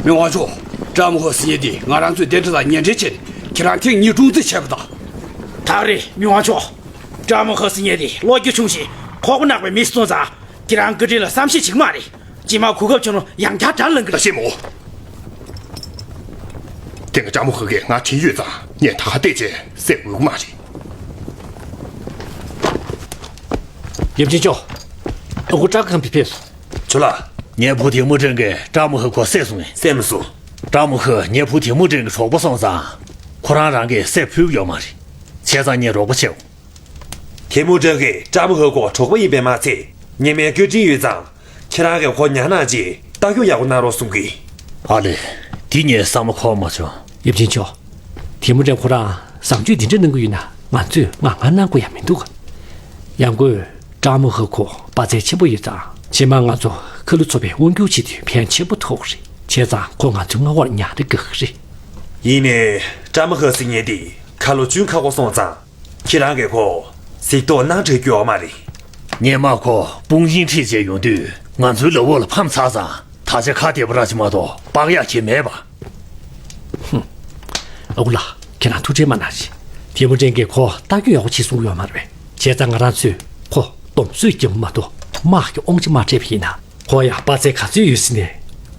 མི་དབང་མཆོག་ཀྲང་མོ་ཧི་ཟེར་མཁན་དེ་ང་རང་ཚོའི་གདན་ཁྲི་དང་ཉེ་འབྲེལ་བྱས་ནས་ཁྱེད་རང་ཐེངས་གཉིས་སྲུང་བརྩི་བྱས་པ་དང་། ད་རེད་མི་དབང་མཆོག་ཀྲང་མོ་ཧི་ཟེར་མཁན་དེ་བློ་རྒྱ་ཆུང་ཞིང་ཁོག་པ་ནག་པའི་མི་ཞིག་སོང་ཙང་། ཁྱེད་རང་བཀའ་དྲིན་ལ་བསམ་ཤེས་བྱེད་ཀྱི་མ་རེད། རྗེས་མ་གོ་སྐབས་བྱུང་ན་ཡང་བསྐྱར་དགྲར་ལངས་ཀྱི་རེད། ཤེས་མོ། དེ་སྔ་ཀྲང་མོ་ཧི་གིས་ང་དྲན་ཡོད་ཙང་ངས་ད་ག་བལྟས་བྱས་བསད་དགོས་ཀྱི་མ་རེད། ཡབ་ཆེན་མཆོག་ཨ་ཁུ་ཀྲང་ཁམ་པི་ཕེབས་སོང་། ཇོ་ལགས། ངའི་བུ་ཐེ་མུ་ཀྲེང་གིས་ཀྲང་མོ་ཧི་ཁོ་བསད་སོང་ངས། བསད་མི་སོང་། ཀྲང་མོ་ཧི་ངའི་བུ་ཐེ་མུ་ཀྲེང་གི་གྲོགས་པོ་སོང་ཙང་། ཁོ་རང་རང་གིས་བསད་ཕོད་ཀྱི་ཡོད་མ་རེད། བྱས་ཙང་ངས་རོགས་པ་བྱེད། ཐེ་མུ་ཀྲེང་གིས་ཀྲང་མོ་ཧི་ཁོ་གྲོགས་པོ་ཡིན་པས་མ་ཚད། ཉི་མའི་བཀའ་དྲིན་ཡོད་ཙང་། ཁྱེད་རང་གིས་ཁོ་ཉར་གནང་རྗེས་ལྟ་སྐྱོང་ཡག་པོ་གནང་རོགས་གསུང་གི། ཨ་ལེ། འདི་ངས་བསམ་བློ་འཁོར་མ་བྱུང་། ཡབ་ཆེན་མཆོག་ཐེ་མུ་ཀྲེང་ཁོ་རང་བཟང་སྤྱོད་འདི་འདྲ་གནང་གི་ཡོད་ན་ང་ཚོས་ངར་ངར་གནང་དགོས་ཡ་མི་འདུག་ག་ཡང་སྒོས་ཀྲང་མོ་ཧི་ཁོ་དཔའ་རྩལ་ཆེན་པོ་ཡོད་ཙང་། རྗེས་མ་ང་ཚོ་ཁ་ལོ་ཚོ་པའི་དབང་སྒྱུར་བྱེད་དུས་ཕན་ཆེན་པོ་ཐོགས་རེད། བྱས་ཙང་ཁོ་ང་ཚོའི་མངའ་འོག་ལ་ཉར་ན་དགའ་གི་རེད། ཡིན་ནའི། ཀྲང་མོ་ཧི་ཟེར་མཁན་དེ་ཁ་ལོ་ཅུང་ཁག་པོ་སོང་ཙང་། ཁྱེད་རང་གིས་ཁོ་གཟིགས་རྟོག་གནང་འདོད་ཀྱི་ཡོད་མ་རེད། ངས་མ་ཁོ་དཔུང་ཤིང་ཁྲིད་བྱས་ཡོང་དུས་ང་ཚོའི་ལག་འོག་ལ་ཕམ་ཚར་ཙང་། ད་ཆ་ཁ་བདེ་པོ་རང་ཅིག་མ་གཏོགས་དཔག་ཡག་གི་མེད་པ། ཧུམ། ཨ་ཁུ་ལགས། ཁྱེད་རང་ཐུགས་ཁྲལ་མ་གནང་ཞིག་ཐེ་མུ་ཀྲེང་གིས་ཁོ་ལྟ་སྐྱོང་ཡག་པོ་བྱེད་གསུང་གི་ཡོད་མ་རེད་པས། བྱས་ཙང་ང་རང་ཚོས་ཁོ་སྡོམ་གསོས་རྒྱག་མ་གཏོགས་དམག་གི་དབང་ཆ་མ་སྤྲད་པ་ཡིན་ན། ཁོ་ཡང་དཔའ་རྩལ་ག་ཚོད་ཡོད་ཟེར་ནས་དཔའ་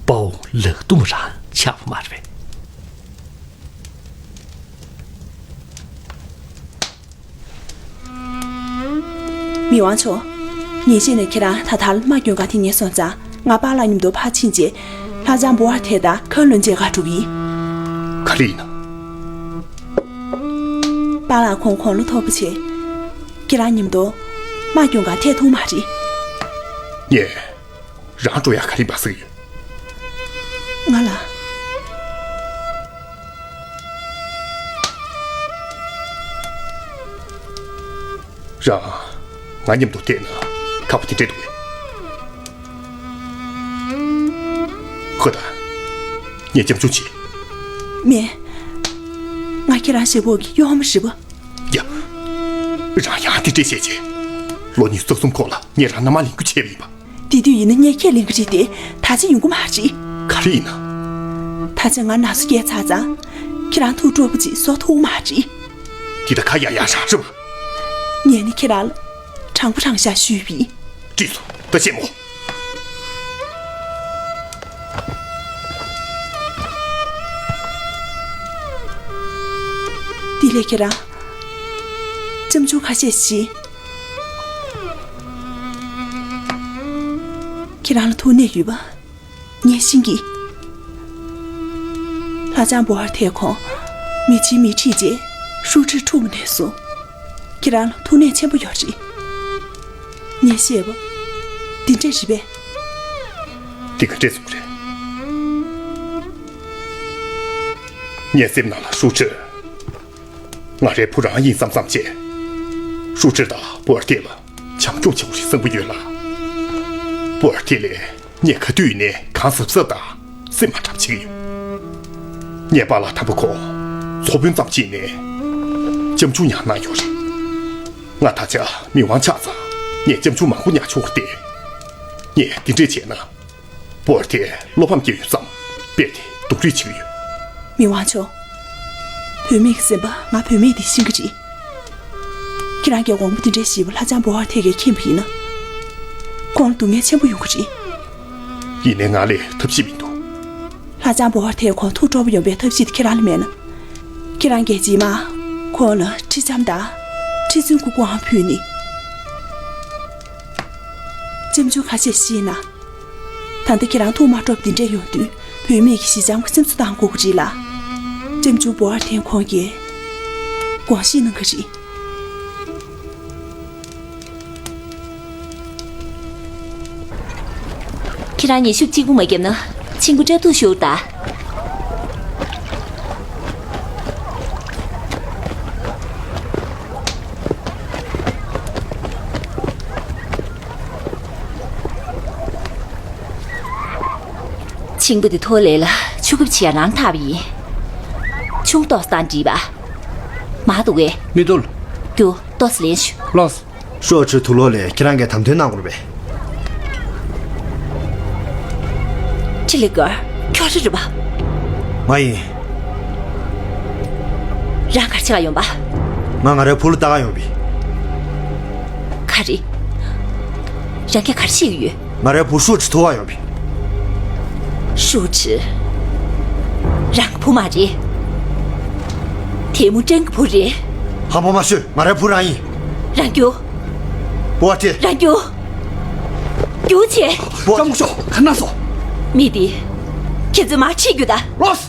བོ་ལག་རྡུམ་རང་ཆགས་པ་མ་རེད་པས། མི་དབང་མཆོག་ཉིན་ཤས་ནས་ཁྱེད་རང་ད་ཐར་དམག་སྐྱོང་ག་ཐེངས་ཉེ་སོང་ཙང་། ང་པཱ་ལགས་མཉམ་དུ་ཕར་ཕྱིན་རྗེས། ལྷ་བྱང་འབུལ་བ་དེ་དང་ཁ་ལོན་མཇལ་ག་འགྲོ་གི་ཡིན། ག་རེ་ཡིན་ན། པཱ་ལགས་ཁོང་དགུང་ལོ་མཐོ་པོ་བྱས། ཁྱེད་རང་མཉམ་དུ་དམག་སྐྱོང་ག་ཐད་ཐུབ་མ་རེད། ངས་རང་འགྲོ་ཡག་ག་རེ་མ་ཟེར་ཡོད། ང་ལ། རང་ང་མཉམ་དུ་བསྡད་ན་ཁག་པོ་དེ་འདྲ་འདུག་གས། ཧོ་ད། ངས་སྐྱབས་བཅོལ་བྱེད། མེད། ང་ཁྱེད་རང་ཞེ་པོ་གི་གཡོག་མོ་རེད་པ། ཡ། རང་ཡང་དེ་འདྲས་བཤད་བྱས། ལོ་ཉི་ཤུ་རྩ་གསུམ་གོང་ལ་ངས་རང་མནའ་མ་ལེན་རྒྱུ་བྱས་པ་ཡིན་པ། དེ་དུས་ཡིན་ན་ངས་ཁས་ལེན་གྱི་རེད་དེ། ད་ཆ་ཡོང་གི་མ་རེད། ག་རེ་ཡིན་ན། ད་ཆ་ང་ན་སོ་རྒྱས་ཚར་ཙང་། ཁྱེད་རང་ཐུགས་སྤྲོ་པོ་ཅིག་བཟོ་ཐུབ་མ་རེད། འདི་ད་ཁ་ཡ་ཡ་རང་རེད་པ། ངས་ནི་ཁྱེད་རང་ལ་དྲང་པོ་དྲང་བཞག་ཞུས་པ་ཡིན། འགྲིག་སོང་། ད་བཤད་མོ། འདི་ ལགས། ཁྱེད་རང་། ལྕམ་ཆུང་ཁ་ཤས་ཤིག་ཁྱེད་རང་ལ་ཐུགས་ནད་ཡོད་པ་ངས་ཤེས་ཀྱི། ལྷ་ལྕམ་བོ་ཨར་ཐེ་ཁོང་མི་ཆེན་མི་ཁྲིད་རྗེས་ཧྲུའུ་ཁྲིར་འཁྲུངས་པ་ནས་བཟུང་། ཁྱེད་རང་ལ་ཐུགས་ནད་ཆེན་པོ་ཡོད་རེད། ངས་བཤད་པ་འདི་འདྲས་རེད་པས། འདི་ག་འདྲས་སོང་རེད། ངའི་སེམས་ནང་ལ་ཧྲུའུ་ཁྲི། ང་རའི་བུ་རང་ཡིན་བསམ་བསམ་བྱས། ཧྲུའུ་ཁྲི་དང་བོ་ཨར་ཐེ་ལ་བྱམས་སྐྱོང་བྱེད་དགོས་རེད་བསམ་གྱི་ཡོད་ལ། བོ་ཨར་ཐེ་ལས་ངས་ག་དུས་ནས་གང་གཟབ་གཟབ་དང་སེམས་མ་ཁྲལ་བྱེད་ཀྱི་ཡོད། ངའི་པཱ་ལགས་དམ་པ་ཁོང་ཚོགས་དཔོན་ཙམ་ཅིག་ནས་སྐྱབས་འཇུག་ཡང་གནང་ཡོད་རེད། ང་ད་ཆ་མི་དབང་ཆགས་ཙང་ངས་སྐྱབས་འཇུག་མང་པོ་ཉར་ཆོག་སྟེ། ངས་འདི་འདྲས་བྱས་ན། བོ་ཨར་ཐེ་བློ་ཕམ་སྐྱེ་ཡོང་བསམ་རྦད་དེ་སྡུག་རུས་བྱེད་ཀྱི་ཡོད། མི་དབང་མཆོག་བུད་མེད་ཀྱི་སེམས་པ་ང་བུད་མེད་དེས་ཤེས་ཀྱི་རེད། ཁྱེད་རང་གིས་དགོངས་པ་འདི་འདྲའི་བཞེས་པ་ལྷ་ལྕམ་བོ་ཨར་ཐེ་གིས་མཁྱེན་པ་ཡིན་ན། ཁོང་ལ་སྡུག་བསྔལ་ཆེན་པོ་ཡོང་གི་རེད། ཡིན་ནའི་ང་ལ་ཐབས་ཤེས་མི་འདུག་ལྷ་ལྕམ་བོ་ཨར་ཐེ་ཁོང་ཐུགས་སྤྲོ་པོ་ཡོང་བའི་ཐབས་ཤེས་དེ་ཁྱེད་རང་ལ་མེད་ན། ཁྱེད་རང་གིས་རྗེས་མ་ཁོང་ལ་ཁྲི་ལྕམ་དང་ཁྲི་བཙུན་གྱི་སྐུའང་ཕུལ་ནས། སྐྱབས་འཇུག་ཁ་ཤས་ཤེས་ན། ད་ལྟ་ཁྱེད་རང་ཐུགས་མ་སྤྲོ་བ་འདི་འདྲས་ཡོང་དུས་བུད་མེད་ཀྱི་ཞི་འཇམ་གྱི་སེམས་གསོ་བཏང་དགོས་ཀྱི་རེད་ལ། སྐྱབས་འཇུག་བོ་ཨར་ཐེ་ཁོང་གིས་དགོངས་བཞེས་གནང་གི་རེད། ཁྱེད་རང་ཉི་ཤུ་གཅིག་པོ་མ་བརྒྱབ་ན་ཆིང་པོ་སྤྲད་ཐུབ་ཤོག་ད། ཆིང་པོ་དེ་ཐོ་ལེ་ལ་ཆུ་ཁབ་ཆེ་རང་ཐག་པ་ཡིན། ཆུང་ཏོག་སྟངས་འདྲིས་པ། མ་འདུག་གས། མི་འདུག་རྒྱུ་ཏོག་ཙམ་ལེན་ཤོག་ལོས། ཧྲོ་ཁྲི་ཐུ་ལོ་ལས་ཁྱེད་རང་གིས་དམ་དོན་གནང་དགོས་པས། ཁྲི་ལི་ཀར་ཁྱོད་རེད་པ། ང་ཡིན། རང་ག་རེ་བྱེད་ག་ཡོང་པ། ང་ང་རའི་བུ་ལ་ལྟ་ག་ཡོང་པས། ག་རེ། རང་གིས་ག་རེ་བཤད་ཀྱི་ཡོད། ང་རའི་བུ་ཧྲུའུ་ཁྲི་ཐུག་ག་ཡོང་པས། ཧྲུའུ་ཁྲི། རང་གི་བུ་མ་རེད། ཐེ་མུ་ཀྲེང་གི་བུ་རེད། ཧམ་པ་མ་ཤོད། ང་རའི་བུ་རང་ཡིན། རང་རྒྱུགས། བུ་ཨ་ཏི། རང་རྒྱུགས། རྒྱུགས་བྱེད། བུ། ལྕམ་སྐུ་ཞབས། ག་ན་སོང་། མི་དེ། ཁྱེད་ཚོས་མར་ཁྲིད་རྒྱུ་ད། ལོས།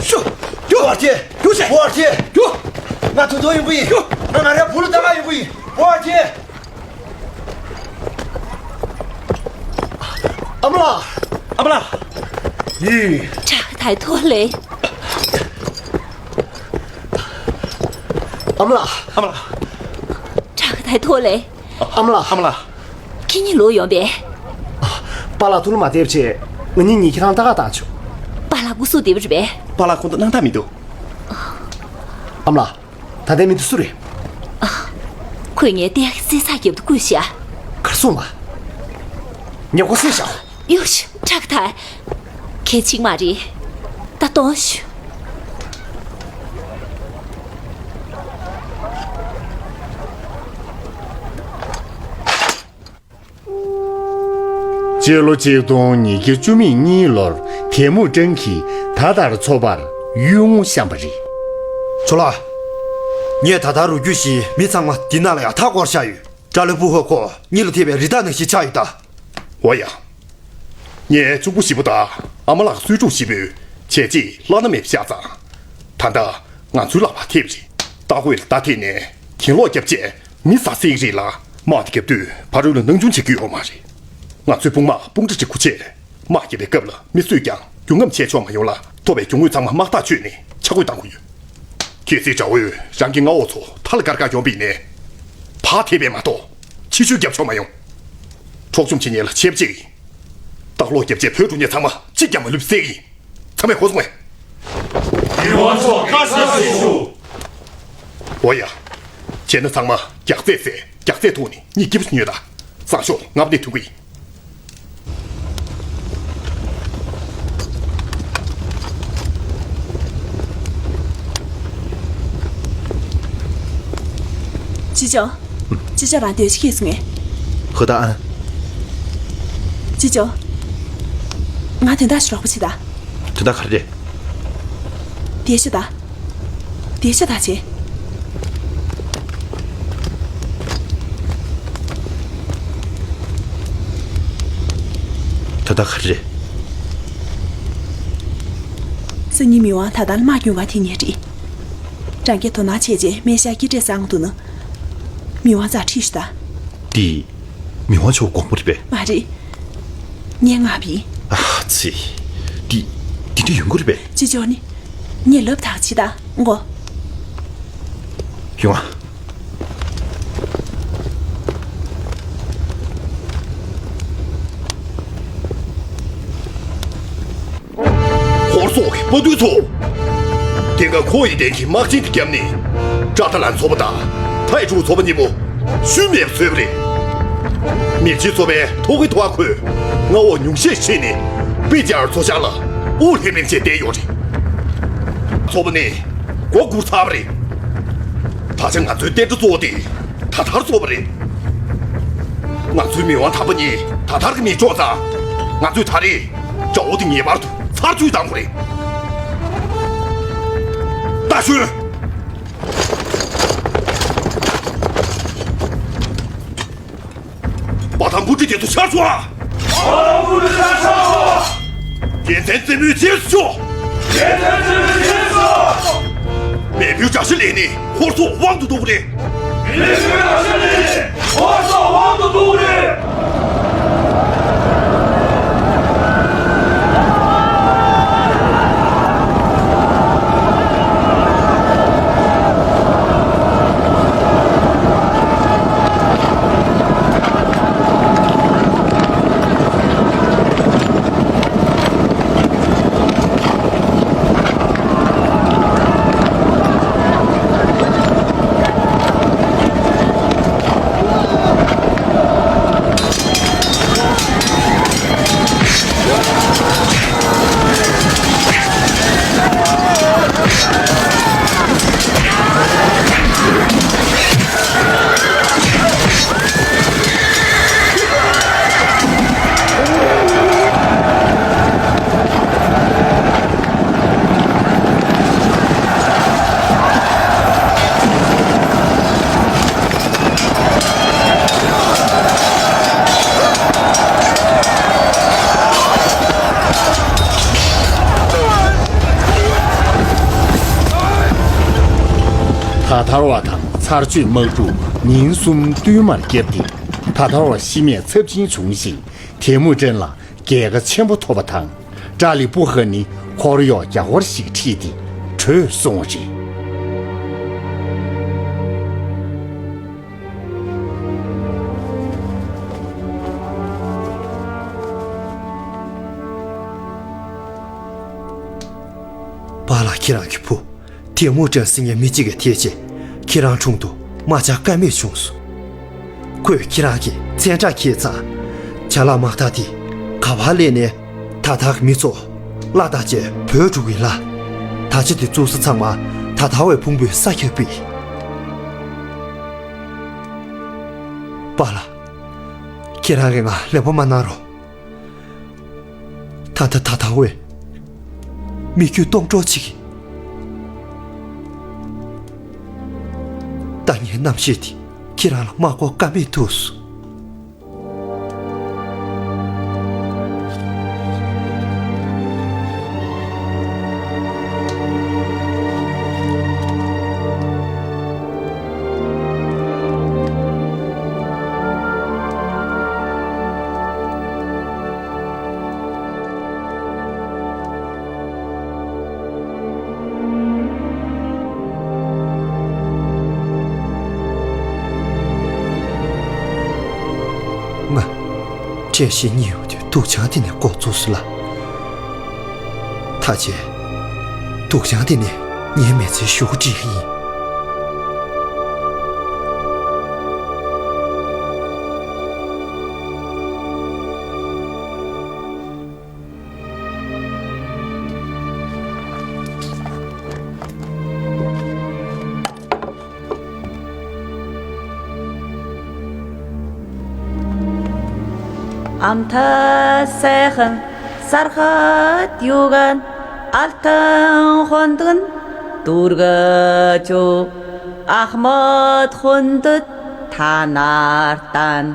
ཤོ། རྒྱུགས། བུ་ཨ་ཏི། རྒྱུགས་བྱེད། བུ་ཨ་ཏི། རྒྱུགས། ང་ཐུག་ཐུག་ཡོང་གི་ཡིན། རྒྱུགས། ང་ང་རའི་བུ་ལ་ལྟ་ག་ཡོང་གི་ཡིན། བུ་ཨ་ཏི། ཨ་མ་ལགས། ཨ་མ་ལགས། ཡི། ཁྲག་ཐལ་ཐོ་ལེ། ཨ་མ་ལགས། ཨ་མ་ལགས། ཁྲག་ཐལ་ཐོ་ལེ། ཨ་མ་ལགས། ཨ་མ་ལགས། ཁྱེད་གཉིས་ལོག་ཡོང་པས། པཱ་ལགས་ཐུགས་ལ་མ་བདེ་བ་བྱས། ང་གཉིས་གཉིས་ཁྱེད་རང་ལྟ་ག་བཏང་ཆོག་པཱ་ལགས་སྐུ་གཟུགས་བདེ་པོ་རེད་པས། པཱ་ལགས་ཁོང་དུ་སྣང་དག་མི་འདུག་ཨ་མ་ལགས། ད་ལྟའི་མི་དེ་སུ་རེད། ཨ། ཁོས་ངའི་ལྟས་ཀྱི་བསད་ཚར་རྒྱབ་ཏུ་བསྐུས་ཤག་གར་སོང་བ། ངས་ཁོ་བསད་བཞག་ཡོ་ཤི། ཁྲག་ཐལ། གལ་ཆེན་མ་རེད། ད་གཏོང་ཤོག་སྤྱི་ལོ་ཆིག་སྟོང་ཉིས་བརྒྱ་བཅུ་མེད་གཉིས་ལོར་ཐེ་མུ་ཀྲེང་གིས་ད་ལྟར་མཚོ་པར་གཡུལ་ངོ་བཤམས་པ་རེད། ཇོ་ལགས། ངས་ད་ལྟ་རུ་རྒྱུད་བཞིའི་མི་ཚང་མ་འདི་ནང་ལ་ཡར་མཐའ་བསྐོར་བཞག་ཡོད། ཀྲ་ལི་ཕུ་ཧོ་ཁོ་གཉིད་ལ་ཐིབས་པའི་རི་དྭགས་ནང་བཞིན་ཆགས་ཡོད་ད། འོ་ཡ། ངའི་གཅུང་པོ་བཞི་པོ་དང་ཨ་མ་ལགས་གསོས་ཕྲུག་བཞི་པོས་བྱས་རྗེས་བླ་ན་མེད་པ་བཞག་ཙང་། ད་ལྟ་ང་ཚོའི་ལག་པར་ཐེབས་རེད། སྟག་འོད་ལ་བརྡ་ཐེབས་ནས་གྱེན་ལོག་བརྒྱབ་རྗེས་མི་ཟ་སྲིད་རེད་ལ། དམག་དེ་བརྒྱབ་དུས་ཕ་རོལ་ལ་སྣང་ཆུང་བྱེད་རྒྱུ་ཡོད་མ་རེད། ང་ཚོའི་དཔུང་དམག་དཔུང་སྒྲིག་བྱེད་དགོས་ཆེད། དམག་རྒྱག་པའི་སྐབས་ལ་མི་སུས་ཀྱང་རྒྱུག་རྔམ་བྱས་ཆོག་མ་ཡོང་ལ། ཐོབ་པའི་རྒྱུ་དངོས་ཚང་མ་དམག་ཐག་ཆོད་ནས་ཆ་བགོས་གཏང་དགོས་ཡོད། གལ་སྲིད་དགྲ་བོས་རང་གི་མངའ་འོག་ཚོ་མཐའ་ལ་བཀར་ག་ཡོང་བ་ཡིན་ནའི། ཕར་ཐེབས་པས་མ་གཏོགས་ཕྱི་བཤོལ་རྒྱབ་ཆོག་མ་ཡོང་། འཕྲོག་བཅོམ་བྱེད་མཁན་ལ་ཆད་པ་གཅོད་ཀྱི་ཡིན། ལྟག་ལོག་རྒྱབ་རྗེས་བྲོས་འགྲོ་མཁན་ཚང་མ་གཅིག་ཀྱང་མ་ལུས་པ་བསད་ཀྱི་ཡིན། ཚང་མས་གོ་སོང་ངས། ཡིད་དབང་ཕྱོགས་བཀའ་ཤག་ཞུ། འོ་ཡ། བྱས་ན་ཚང་མ་རྒྱགས་ཚད་བཟས་རྒྱགས་ཚད་ཐུག་ནས་གཉིད་སྐྱིད་པོ་ཞིག་ཉོས་དང་། སང་ཞོགས་ལྔ་པ་ནས་ཐོན་གྱི་ཡིན། ཅི་ཅོ། ཅི་ཅོ་རང་སྡོད་ཤིག་ཁྱེར་སོང་ངས། ཧུ་ད་ཨན། ཅི་ཅོ། ང་དོན་དག་ཞིག་རོགས་པ་བྱེད་དང་། དོན་དག་ག་རེ་རེད། དེ་ཤོད་དང་། བདེ་ཤ་ད་བྱེད། ད་ལྟ་ག་རེ་རེད། སང་ཉིན་མི་དབང་ད་ལྟར་དམག་སྐྱོང་ག་དེ་ཉེ་རེད། རང་གིས་དོ་སྣང་བྱས་རྗེས་སྨན་ཤག་ཀི་ཏྲེ་སང་འདུག་ན། མི་དབང་རྩར་ཁྲིད་ཤོག་ད། འདི། མི་དབང་མཆོག་དགོངས་པ་རེད་པས། མ་རེད། ངས་མངགས་པ་ཡིན། ཨ་ཙི། འདི། འདི་འདྲ་ཡོང་གི་རེད་པས། ཅི་ཅོ་ནི། ངས་ལབ་ཐག་ཆོད་ད་གོ། ཡོང་ང་། ཧོར་སོག་གི་དཔའ་རྟུལ་ཚོ། དེ་སྔ་ཁོ་ཡི་དན་གྱི་དམག་ཆེན་དེ་བརྒྱབ་ནས། ཀྲ་ཏ་ལན་ཚོགས་པ་དང་ཐའི་ཀྲུའུ་ཚོགས་པ་གཉིས་པོ་ཤུལ་མེད་པར་བཟོས་པ་རེད། མི་རྗེ་ཚོགས་པའི་ཐོག་གི་ཐོག་ཁོས་མངའ་འོག་ཉུང་ཤས་ཤིག་ནས་པེ་ཅར་ཚོ་ཤར་ལ་དབུ་ལྷིང་ལྷིང་བྱས་བསྡད་ཡོད་རེད། ཚོགས་པ་ནི་མགོ་སྒུར་ཚར་བ་རེད། ད་ཆ་ང་ཚོའི་བསྟན་དགྲ་གཙོ་བོ་དེ་ད་ཐར་ཚོགས་པ་རེད། ང་ཚོའི་མི་དབང་དམ་པ་གཉིས་ད་ཐར་གྱི་མི་འཇོག་ཙང་། ང་ཚོས་ད་རེས་དགྲ་བོ་དེ་ངེས་པར་དུ་ཚར་གཅོད་གཏང་དགོས་རེད། ཏ་ཞུན། འབའ་ཐང་འགོ་ཁྲིད་དེ་ཚོ་ཤར་སོང་ཨ། འབའ་ཐང་འགོ་ཁྲིད་ཤར་སོང་། རྒྱལ་མཚན་རྩེ་མོའི་རྗེས་སུ་ཤོག་རྒྱལ་མཚན་རྩེ་མོའི་རྗེས་སུ་ཤོག་མེས་པོའི་དགྲ་ཤ་ལེན་ནས་ཧོར་སོག་དབང་དུ་གཏོང་གི་རེད། མེས་པོའི་དགྲ་ཤ་ལེན་ནས་ཧོར་སོག་དབང་དུ་གཏོང་གི་རེད། ད་ཐར་བ་དང་ཚར་གཅོད་དམག་འཁྲུག་ཉིན་གསུམ་བསྟུད་མར་བརྒྱབ་སྟེ། ད་ཐར་བ་ཤི་རྨས་ཚབས་ཆེན་བྱུང་ཞིང་། ཐེ་མུ་ཀྲན་ལ་རྒྱལ་ཁ་ཆེན་པོ་ཐོབ་པ་དང་། ཀྲ་ལི་པུ་ཧ་ནི་འཁོར་གཡོག་རྒྱ་ཧོར་ཞིག་ཁྲིད་དེ་བྲོས་སོང་བ་རེད། པཱ་ལགས། ཁྱེད་རང་གི་བུ་ཐེ་མུ་ཀྲན་ཟེར་མཁན་མི་གཅིག་གིས་ཐེ་བྱས་ཁྱེད་རང་དྲུང་དུ་དམག་རྒྱག་ཀ་མེད་བྱུང་སོང་། ཁོས་ཁྱེད་རང་གི་མཚན་བསྒྲགས་ཁྱེར་ཙང་། ཅ་ལག་དམག་རྟགས་དེ་ག་པར་སླེབས་ནས། ད་ཐར་གྱི་མི་ཚོ་གླ་དང་བཅས་བྲོས་འགྲོ་གི་ཡིན་ལ། ད་ཆ་དེ་བཙུགས་ས་ཚང་མ་ད་ཐར་བའི་ཕུང་པོའི་ས་ཁྱབ་པས། པཱ་ལགས། ཁྱེད་རང་གིས་ང་ལེན་པ་མ་གནང་རོགས། ད་ལྟ་ད་ཐར་བའི་མི་རྒྱུད་སྟོང་གྲོགས་གཅིག་གིས། ད་ངའི་རྣམ་ཤེས་དེ་ཁྱེད་རང་ལ་མ་གོ་ཀ་མེད་ཐུག་སོང་། ང་། བཀྲ་ཤིས་གཉིས་ཡོད་དུས་སྡུག་ཅག་འདི་ནས་འགོ་བཙུགས་སོང་ལ། ད་ཆ། སྡུག་ཅག་འདི་ནས་ངའི་མི་ཚེའི་གཞུག་གུ་སྒྲིལ་གྱི་ཡིན། ཨམ་ཐ་སེ་ཧན་སར་ཧད་ཡུ་གན་ཨལ་ཐང་ཧོན་དུན། དུར་ག་ཅོ། ཨ་མ་ཐོན་དུ་ཐ་ན་ཏན།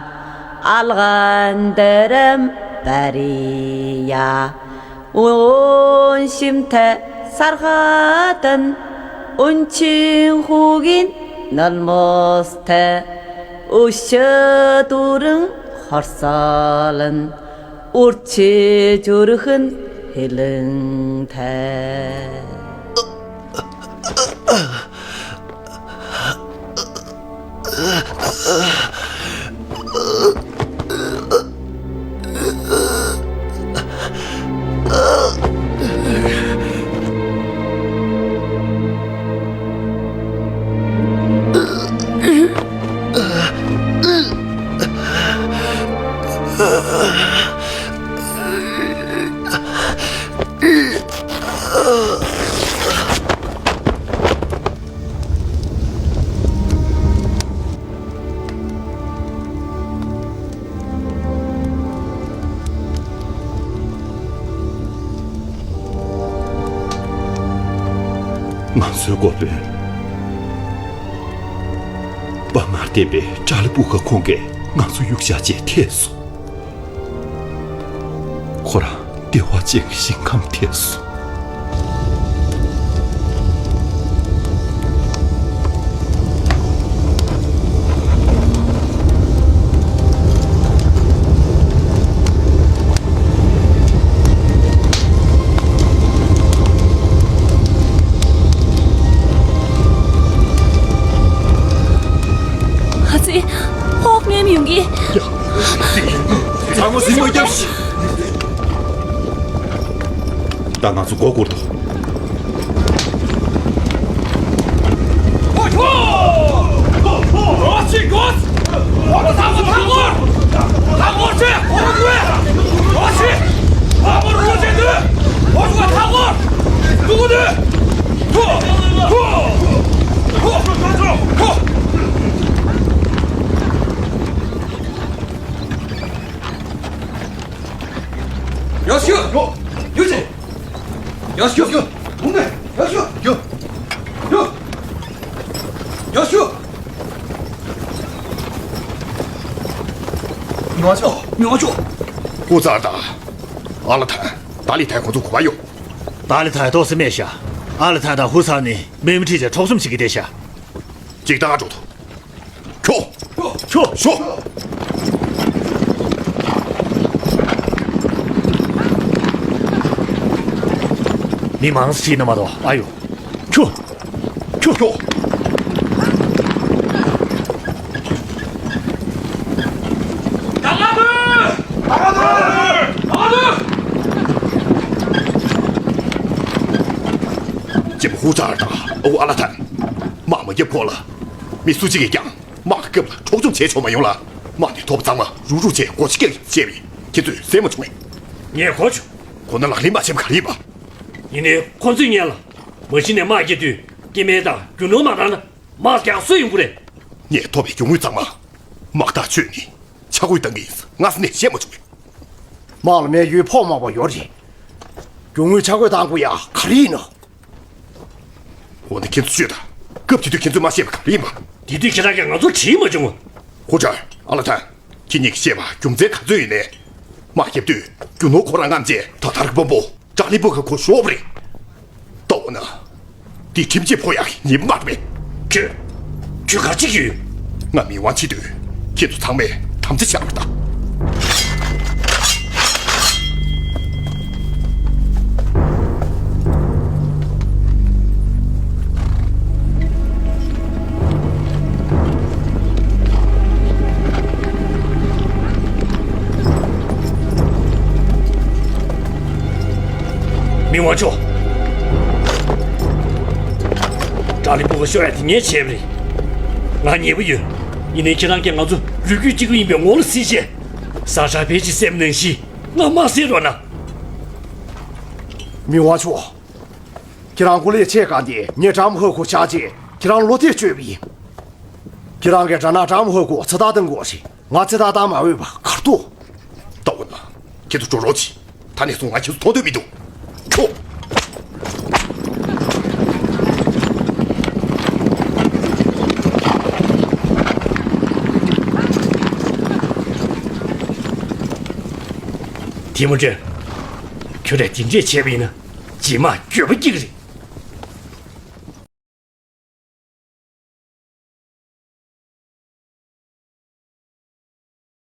ཨལ་གན་དེ་རམ་པ་རི་ཡ། འོན་ཤིམ་ཐེ་སར་ཧ་ཏན། འོན་ཆིན་ཧུ་གིན་ནལ་མོས་ཐེ། འུ་ཤ་དུ་རིང་ཧོར་ས་ལན། འུར་ཆེ་ཅོ་རི་ཧན་ཧེ་ལིང་ཐེ། ང་ཚོའི་འགོ་དཔོན་པ་ངར་ལྡན་པའི་ཀྲ་ལི་པུ་ཁ་ཁོང་གིས་ང་ཚོ་གཡུག་བཞག་བྱས་ཐད་སོང་། ཁོ་རང་བདེ་བ་ཅན་གྱི་ཞིང་ཁམས་ཐད་སོང་། ཨ་ཙི། ཧོག་ངའི་མི་ཡོང་གི། ཚང་མ་ཟིན་མ་རྒྱབ་ཤིག་ད་ང་ཚོ་མགོ་སྐོར་དང་། ཡོ་ཤུ། ཡོ། ཡོ་ཅི། ཡོ་ཤུ། ཡོ། མུ་ནེ། ཡོ་ཤུ། ཡོ། ཡོ། ཡོ་ཤུ། མི་དབང་མཆོག་མི་དབང་མཆོག་ཧུ་ཙར་དང་། ཨ་ལ་ཐན། ཏཱ་ལི་ཐན་ཁོང་ཚོ་ག་པར་ཡོད། ཏཱ་ལི་ཐན་ཏོག་ཙམ་མེད་ཤག་ཨ་ལ་ཐན་དང་ཧུ་ཙར་ནི་མེ་མི་ཁྲིད་བྱས་འཕྲོག་བཅོམ་བྱེད་ཀྱི་བསྡད་ཤག་ཅིག་ད་ང་འགྲོ་ཐུབ། ཁྱོ། ཁྱོ། ཁྱོ། མི་མང་སྲིད་ན་མ་གཏོགས་ཨ་ཡོ། ཁྱོ། ཁྱོ། ཁྱོ། ཅེ་མ་ཧུ་ཙར་དང་ཨ་ཁུ་ཨ་ལ་ཐན། དམག་མ་བརྒྱབ་གོང་ལ། མི་སུ་གཅིག་གིས་ཀྱང་། དམག་གི་སྐབས་ལ་འཕྲོག་བཅོམ་བྱས་ཆོག་མ་ཡོང་ལ། དམག་དེ་ཐོབ་ཚང་མ་རུག་རུག་བྱས་སྒོ་ཕྱེ་སྐྱེལ་བྱས་པས་ཁྱེད་ཚོས་གསན་མ་བྱུང་ངས། ངས་གོ་བྱུང་། ཁོ་ན་ལག་ལེན་མ་བྱས་པ་ག་རེ་ཡིན་པ། ཡིན་ནའི་ཁོ་ཚོས་ངེད་ལ། མ་གཞི་ནས་དམག་རྒྱག་དུས་སྐྱེ་དམན་དང་རྒྱུ་ནོར་མ་བཏང་ན་དམག་རྒྱག་སྲོལ་ཡོང་གི་རེད། ངས་ཐོབ་པའི་རྒྱུ་དངུལ་ཚང་མ་དམག་ཐག་ཆོད་ནས་ཆ་བགོས་བཏང་གི་ཡིན་ཟེར་སྔ་ས་ནས་བཤད་མ་བྱུང་ངས། དམག་ལ་དམིགས་ཡུལ་ཕོགས་མང་པོ་ཡོད་རེད། རྒྱུ་དངུལ་ཆ་བགོས་བཏང་དགོས་ཡ་ག་རེ་ཡིན་ནམ། འོ་ན་ཁྱེད་ཚོ་ཤོད་དང་། སྐབས་དེ་དུས་ཁྱེད་ཚོས་མ་བཤད་པ་ག་རེ་ཡིན་པ། དེ་དུས་ཁྱེད་རང་གིས་ང་ཚོར་དྲིས་མ་བྱུང་ངམ། ཧུ་ཅར། ཨ་ལ་ཐན། ཁྱེད་གཉིས་ཀྱིས་བཤད་པ་རྒྱུ་མཚན་ག་ཚོད་ཡིན་ནའི། དམག་རྒྱབ་དུས་རྒྱུ་ནོར་ཁོ་རང་རྔམ་བྱས་ད་ལྟར་གྱི་དཔོན་པོ་ཀྲ་ལི་པུ་ཁ་ཁོ་ཤོར་བ་རེད། ལྟ་འོ་ན། འདི་ཁྲིམས་ཆད་ཕོག་ཡག་ཉེས་པ་མ་རེད་པས། ཁྱོད། ཁྱོད་ག་རེ་བྱེད་ཀྱི་ཡོད། ང་མི་དབང་བྱེད་དུས་ཁྱེད་ཚོ་ཚང་མས་དམ་བཅའ་བཞག་པར་གདའ། མི་དབང་མཆོག་ཀྲ་ལི་པུ་ཁ་ཤོར་ཡ་དེ་ངས་བྱས་པ་རེད། ང་ཉེས་པ་ཡོད། ཡིན་ནའི་ཁྱེད་རང་གིས་ང་ཚོ་རུས་རྒྱུད་གཅིག་པ་ཡིན་པའི་ངོ་ལ་སྲིད་བྱས། ས་ཁྲ་བེད་ཀྱི་སེམས་ནང་བཞིན་ང་མ་བསད་རོགས་གནང་། མི་དབང་མཆོག་ཁྱེད་རང་སྐུ་ལས་ཆེ་གང་དེ་ངས་ཀྲམ་ཧོ་ཁོ་ཆགས་རྗེས་ཁྱེད་རང་བློ་གཏད་བཅོལ་བ་ཡིན། ཁྱེད་རང་གིས་དགྲ་ནག་ཀྲམ་ཧོ་ཁོ་ཚེ་ཐར་གཏང་དགོས་ཤིང་ང་ཚེ་ཐར་གཏང་མ་འོས་པ་གར་ཐུག་ལྟ་འོ་ན། ཁྱེད་ཚོ་འགྲོ་རོགས་གྱིས། ད་ནས་བཟུང་ང་ཁྱེད་ཚོ་མཐོང་འདོད་མི་འདུག་ཁྱོ། ཏི་མོ་ཀྲི། ཁྱོད་རས་དེ་འདྲས་བྱས་པ་ཡིན་ན་རྗེས་མ་འགྱོད་པ་སྐྱེ་གི་རེད།